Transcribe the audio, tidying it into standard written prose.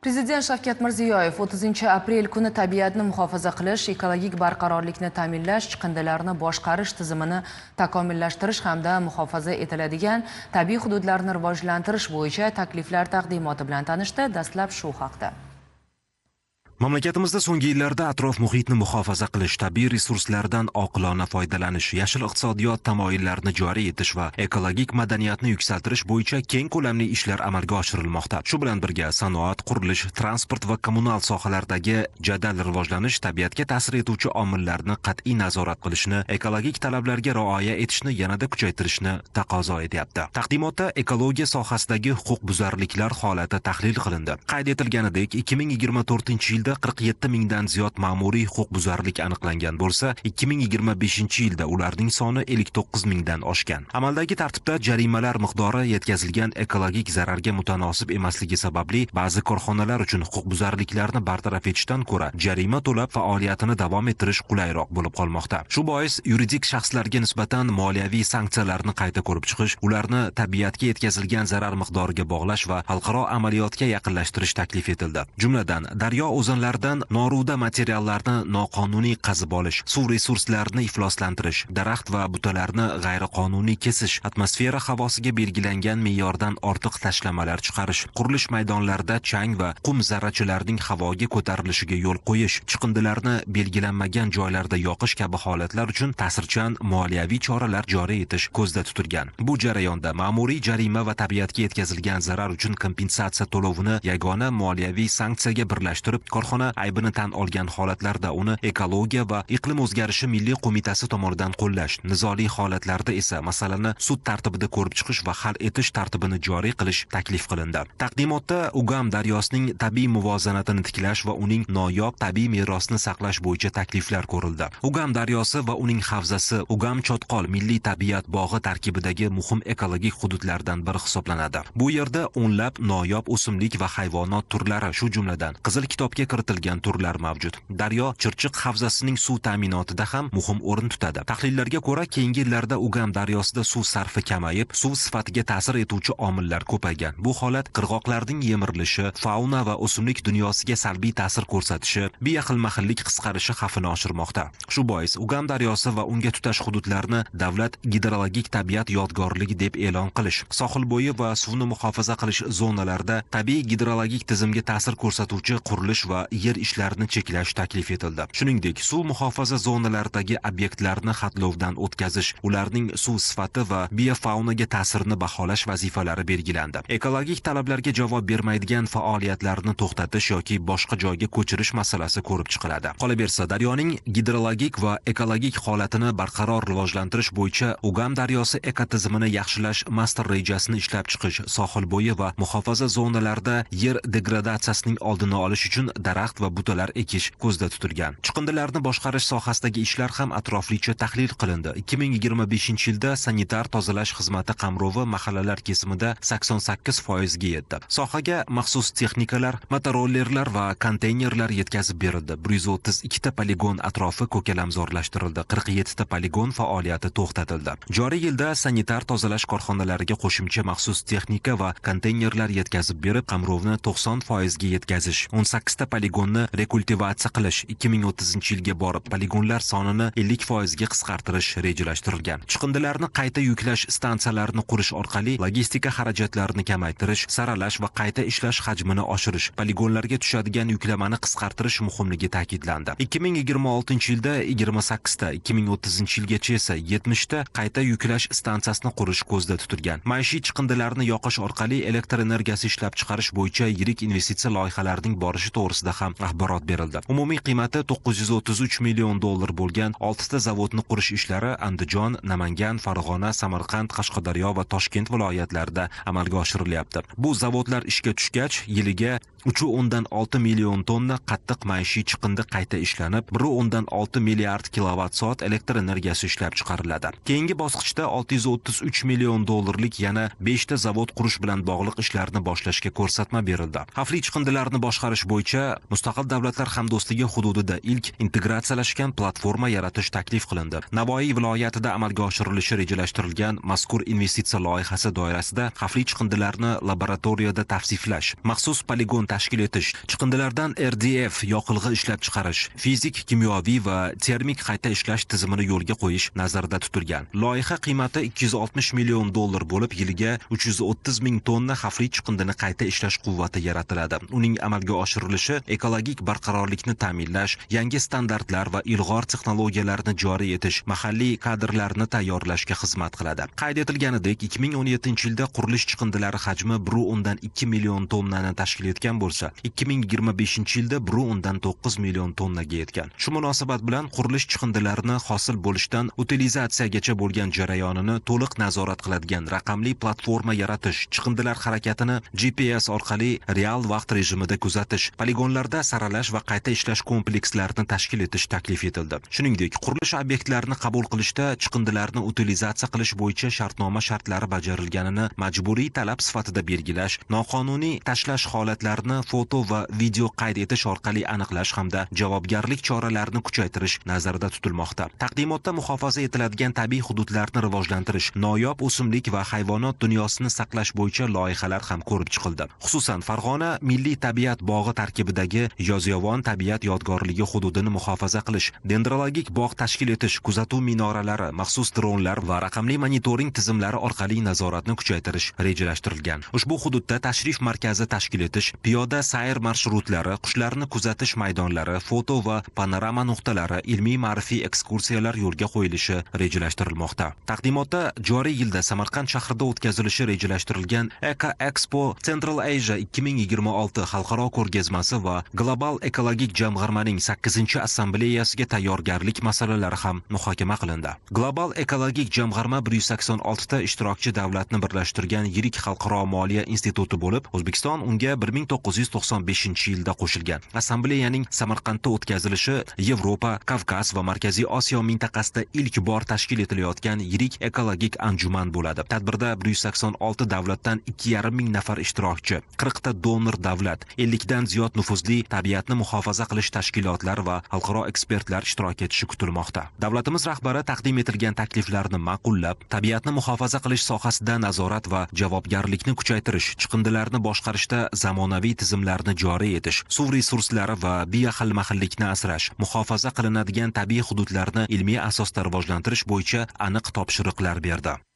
Prezident Shavkat Mirziyoyev 30 aprel kuni tabiatni muhofaza qilish, ekologik barqarorlikni ta'minlash, chiqindilarni boshqarish tizimini takomillashtirish hamda muhofaza etiladigan tabiiy hududlarni rivojlantirish bo'yicha takliflar taqdimoti bilan tanishdi. Dastlab shu haqda. Mamlakatimizda so'nggi yillarda atrof muhitni muhofaza qilish, tabiiy resurslardan oqilona foydalanish, yashil iqtisodiyot tamoyillarini joriy etish va ekologik madaniyatni yuksaltirish bo'yicha keng ko'lamli ishlar amalga oshirilmoqda. Shu bilan birga, sanoat, qurilish, transport va kommunal sohalardagi jadal rivojlanish tabiatga ta'sir etuvchi omillarni qat'iy nazorat qilishni, ekologik talablarga rioya etishni yanada kuchaytirishni taqozo etyapti. Taqdimotda ekologiya sohasidagi huquqbuzarliklar holati tahlil qilindi. Qayd etilganidek, 2024 yilda 47 mingdan ziyod ma'muriy huquqbuzarlik aniqlangan bo'lsa, 2025 yilda ularning soni 59 mingdan oshgan. Amaldagi tartibda jarimalar miqdori yetkazilgan ekologik zararga mutanosib emasligi sababli ba'zi korxonalar uchun huquqbuzarliklarni bartaraf etishdan ko'ra jarima to'lab faoliyatini davom ettirish qulayroq bo'lib qolmoqda. Shu bois yuridik shaxslarga nisbatan moliyaviy sanksiyalarni qayta ko'rib chiqish, ularni tabiatga yetkazilgan zarar miqdoriga bog'lash va xalqaro amaliyotga yaqinlashtirish taklif etildi. Jumladan, daryo, o'zanlardan noruda materiallarni noqonuniy qazib olish, suv resurslarini ifloslantirish, daraxt va butalarni g'ayriqonuniy kesish, atmosfera havosiga belgilangan me'yordan ortiq tashlamalar chiqarish, qurilish maydonlarida chang va qum zarrachalarining havoga ko'tarilishiga yo'l qo'yish, chiqindilarni belgilanmagan joylarda yoqish kabi holatlar uchun ta'sirchan moliyaviy choralar joriy etish ko'zda tutilgan. Bu jarayonda ma'muriy jarima va tabiatga yetkazilgan zarar uchun kompensatsiya to'lovini yagona moliyaviy sanksiyaga birlashtirib, korxona aybini tan olgan holatlarda uni Ekologiya va iqlim o'zgarishi milliy qo'mitasi tomonidan qo'llash, nizoli holatlarda esa masalani sud tartibida ko'rib chiqish va hal etish tartibini joriy qilish taklif qilindi. Taqdimotda Ugam daryosining tabiiy muvozanatini tiklash va uning noyob tabiiy merosini saqlash bo'yicha takliflar ko'rildi. Ugam daryosi va uning havzasi Ugam Chotqol milliy tabiat bog'i tarkibidagi muhim ekologik hududlardan biri hisoblanadi. Bu yerda o'nlab noyob o'simlik va hayvonot turlari, shu jumladan Qizil kitobga kiritilgan turlar mavjud. Daryo Chirchiq havzasining suv ta'minotida ham muhim o'rin tutadi. Tahlillarga ko'ra, keyingi yillarda Ugam daryosida suv sarfi kamayib, suv sifatiga ta'sir etuvchi omillar ko'paygan. Bu holat qirg'oqlarning yemirilishi, fauna va o'simlik dunyosiga salbiy ta'sir ko'rsatishi, bioxilma-xillik qisqarishi xavfini oshirmoqda. Shu bois Ugam daryosi va unga tutash hududlarni davlat gidrologik tabiat yodgorligi deb e'lon qilish, sohil bo'yi va suvni muhofaza qilish zonalarida tabiiy gidrologik tizimga ta'sir ko'rsatuvchi qurilish va yer ishlarini cheklash taklif etildi. Shuningdek, suv muhofaza zonalaridagi obyektlarni xatlovdan o'tkazish, ularning suv sifati va biofaunaga ta'sirini baholash vazifalari belgilandi. Ekologik talablarga javob bermaydigan faoliyatlarni to'xtatish yoki boshqa joyga ko'chirish masalasi ko'rib chiqiladi. Qolaversa, daryoning gidrologik va ekologik holatini barqaror rivojlantirish bo'yicha Ugam daryosi ekotizimini yaxshilash master rejasini ishlab chiqish, sohil bo'yi va muhofaza zonalarida yer degradatsiyasining oldini olish uchun daraxt va butalar ekish ko'zda tutilgan. Chiqindilarni boshqarish sohasidagi ishlar ham atroflicha tahlil qilindi. 2025 yilda sanitar tozalash xizmati qamrovi mahallalar kesimida 88% ga yetdi. Sohaga maxsus texnikalar, motorollerlar va konteynerlar yetkazib berildi. 132 ta poligon atrofi ko'kalamzorlashtirildi. 47 ta poligon faoliyati to'xtatildi. Joriy yilda sanitar tozalash korxonalariga qo'shimcha maxsus texnika va konteynerlar yetkazib berib, qamrovni 90% ga yetkazish, 18 ta poligonni rekultivatsiya qilish, 2030 yilga borib poligonlar sonini 50% ga qisqartirish rejalashtirilgan. Chiqindilarni qayta yuklash stansiyalarini qurish orqali logistika xarajatlarini kamaytirish, saralash va qayta ishlash hajmini oshirish, poligonlarga tushadigan yuklamani qisqartirish muhimligi ta'kidlandi. 2026 yilda 28 ta, 2030 yilgacha esa 70 ta qayta yuklash stansiyasini qurish ko'zda tutilgan. Maishiy chiqindilarni yoqish orqali elektr energiyasi ishlab chiqarish bo'yicha yirik investitsiya loyihalarining borishi to'g'risida ham axborot berildi. Umumiy qiymati 933 million dollar bo'lgan 6 ta zavodni qurish ishlari Andijon, Namangan, Farg'ona, Samarqand, Qashqadaryo va Toshkent viloyatlarida amalga oshirilyapti. Bu zavodlar ishga tushgach, yiliga 3,6 million tonna qattiq maishiy chiqindi qayta ishlanib, 1,6 milliard kilovat soat elektr energiyasi ishlab chiqariladi. Keyingi bosqichda 633 million dollarlik yana 5 ta zavod qurish bilan bog'liq ishlarni boshlashga ko'rsatma berildi. Xavfli chiqindilarni boshqarish bo'yicha Mustaqil Davlatlar Hamdo'stligi hududida ilk integratsiyalashgan platforma yaratish taklif qilindi. Navoiy viloyatida amalga oshirilishi rejalashtirilgan mazkur investitsiya loyihasi doirasida xavfli chiqindilarni laboratoriyada tavsiflash, maxsus poligon tashkil etish, chiqindilardan RDF yoqilg'i ishlab chiqarish, fizik, kimyoviy va termik qayta ishlash tizimini yo'lga qo'yish nazarda tutilgan. Loyiha qiymati 260 million dollar bo'lib, yiliga 330 ming tonna xavfli chiqindini qayta ishlash quvvati yaratiladi. Uning amalga oshirilishi ekologik barqarorlikni ta'minlash, yangi standartlar va ilg'or texnologiyalarni joriy etish, mahalliy kadrlarni tayyorlashga xizmat qiladi. Qayd etilganidek, 2017-yilda qurilish chiqindilari hajmi 1.2 million tonnani tashkil etgan bo'lsa, 2025-yilda 1.9 million tonnaga yetgan. Shu munosabat bilan qurilish chiqindilarini hosil bo'lishdan utilizatsiyagacha bo'lgan jarayonini to'liq nazorat qiladigan raqamli platforma yaratish, chiqindilar harakatini GPS orqali real vaqt rejimida kuzatish, poligonlarda saralash va qayta ishlash komplekslarini tashkil etish taklif etildi. Shuningdek, qurilish obyektlarini qabul qilishda chiqindilarni utilizatsiya qilish bo'yicha shartnoma shartlari bajarilganini majburiy talab sifatida belgilash, noqonuniy tashlash holatlarini foto va video qayd etish orqali aniqlash hamda javobgarlik choralarini kuchaytirish nazarda tutilmoqda. Taqdimotda muhofaza etiladigan tabiiy hududlarni rivojlantirish, noyob o'simlik va hayvonot dunyosini saqlash bo'yicha loyihalar ham ko'rib chiqildi. Xususan, Farg'ona milliy tabiat bog'i tarkibidagi Yozyovon tabiat yodgorligi hududini muhofaza qilish, dendrologik bog' tashkil etish, kuzatuv minoralari, maxsus dronlar va raqamli monitoring tizimlari orqali nazoratni kuchaytirish rejalashtirilgan. Ushbu hududda tashrif markazi tashkil etish, piyoda sayr marshrutlari, qushlarni kuzatish maydonlari, foto va panorama nuqtalari, ilmiy ma'rifiy ekskursiyalar yo'lga qo'yilishi rejalashtirilmoqda. Taqdimotda joriy yilda Samarqand shahrida o'tkazilishi rejalashtirilgan Eco Expo Central Asia 2026 xalqaro ko'rgazmasi va global ekologik jamg'armaning 8-assambleyasiga tayyorgarlik masalalari ham muhokama qilindi. Global ekologik jamg'arma 186 ta ishtirokchi davlatni birlashtirgan yirik xalqaro moliya instituti bo'lib, O'zbekiston unga 1995-yilda qo'shilgan. Assambleyaning Samarqandda o'tkazilishi Yevropa, Kavkaz va Markaziy Osiyo mintaqasida ilk bor tashkil etilayotgan yirik ekologik anjuman bo'ladi. Tadbirda 186 davlatdan 2,5 ming nafar ishtirokchi, 40 ta donor davlat, 50 dan ziyod nufuzli tabiatni muhofaza qilish tashkilotlari va xalqaro ekspertlar ishtirok etishi kutilmoqda. Davlatimiz rahbari taqdim etilgan takliflarni ma'qullab, tabiatni muhofaza qilish sohasida nazorat va javobgarlikni kuchaytirish, chiqindilarni boshqarishda zamonaviy tizimlarni joriy etish, suv resurslari va bioxilma-xillikni asrash, muhofaza qilinadigan tabiiy hududlarni ilmiy asosda rivojlantirish bo'yicha aniq topshiriqlar berdi.